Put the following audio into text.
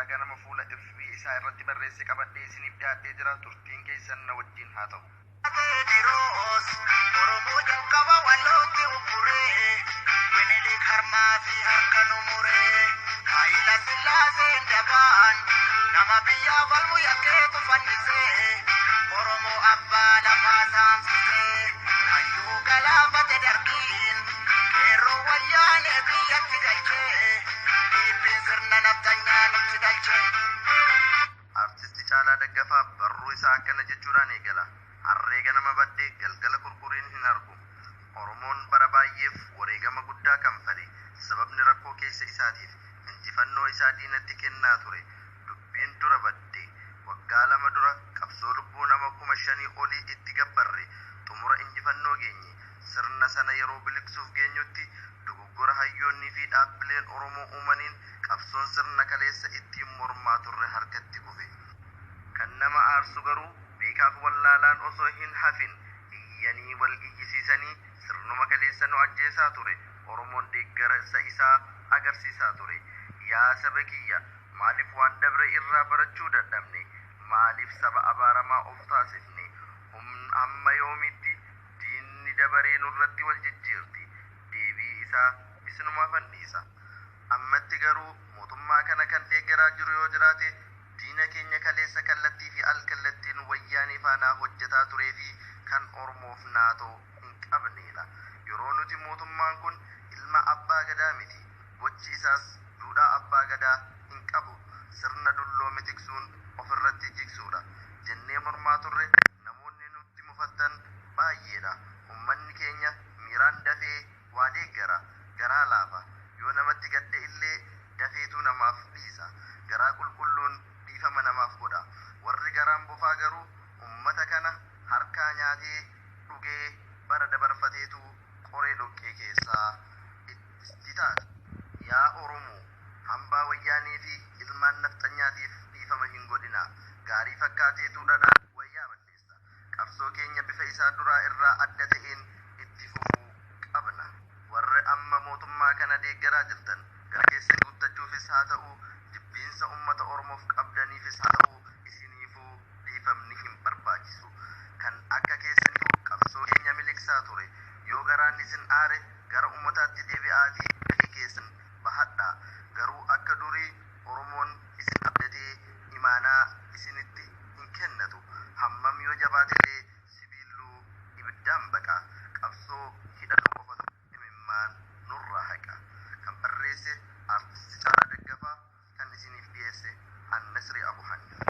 ganama fuula FB isaa irratti barreesse qabadhee isiniif dhiyaadhee jira. Turtiin keessan na wajjin haa ta'u. Teediroos Oromoo jalqaba wallootti uffuree Minilik harmaa fi harka nu muree Haayila Sillaaseen dabaan nama biyyaa falmu yakkeetu fannisee Oromoo abbaa lafaa saamsisee hayyuu galaafate dargiin qeerroo wayyaanee biyyatti galchee dhiibbiin sirna naftanyaa nutti galchee. Artisti Caalaa Daggafaa barruu isaa akkana jechuudhaan eegala. Harree ganama baddee galgala kurkuriin hin argu. Oromoon bara baay'eef wareegama guddaa kanfale. Sababni rakkoo keessa isaatiif injifannoo isaa diinatti kennaa ture. Dubbiin dura badde. Waggaa 2 dura qabsoo lubbuu nama 5,000 olii itti gabbarre. Xumura injifannoo geenye. Sirna sana yeroo biliqsuuf geenyutti dogoggora hayyoonnii fi dhaabbileen Oromoo uumaniin qabsoon sirna kaleessa ittiin mormaa turre harkatti kufe. Kan nama aarsu garuu beekaaf wallaalaan osoo hin hafin iyyanii wal iyyisiisanii sirnuma kaleessa nu ajjeesaa ture. Oromoon deeggarsa isaa agarsiisaa ture. Yaa saba kiyya, maaliif waan dabre irraa barachuu dadhabne? Maaliif saba abaaramaa of taasifne? Hamma yoomitti diinni dabaree nurratti wal jijjiirti? Deebii isaa isinumaaf dhiisa. Ammatti garuu mootummaa kana kan deeggaraa jiru yoo jiraate diina keenya kaleessa kallattii fi alkallattiin wayyaanee faanaa hojjetaa turee fi kan Oromoof naatoo hin qabnedha. Yeroo nuti mootummaan kun ilma abbaa gadaa miti. Gochi isaas duudhaa abbaa gadaa hin qabu. Sirna dulloome tiksuun ofirratti jigsuudha. Jennee mormaa turre namoonni nutti mufattan baay'eedha. Uummanni keenya miiraan dafee waa deeggara. Garaa laafa. Yoo namatti gadde illee dafeetu namaaf dhiisa. Garaa qulqulluun dhiifama namaaf godha. Warri garaan bofaa garuu uummata kana harkaa nyaatee dhugee bara dabarfateetu qoree dhoqqee keessaa itti taata. Yaa Oromoo, hambaa wayyaanii fi ilmaan nafxanyaatiif dhiifama hin godhina. Gaarii fakkaateetu dhadhaa wayyaa balleessa. Qabsoo keenya bifa isaa duraa irraa adda ta'een itti fufuu qabna. Warri amma mootummaa kana deeggaraa jirtan gara keessan guuttachuufis haa ta'u, jibbiinsa uummata Oromoof qabdaniifis haa ta'u, isiniifuu dhiifamni hin barbaachisu. Kan akka keessaniitu qabsoo keenya miliqsaa ture. Yoo garaan isin aare gara uummataatti deebi'aatii gahee keessan bahadhaa. Garuu akka durii Oromoon isin abdatee imaanaa isinitti hin kennatu. Hammam yoo jabaatelee sibiilluu ibiddaan baqa. Qabsoo hidhannoo qofatu imimmaan nurraa haqa. Kan barreesse Artisti Caalaa Daggafaa, kan isiniif dhiyeesse Annasri Abu Haniif.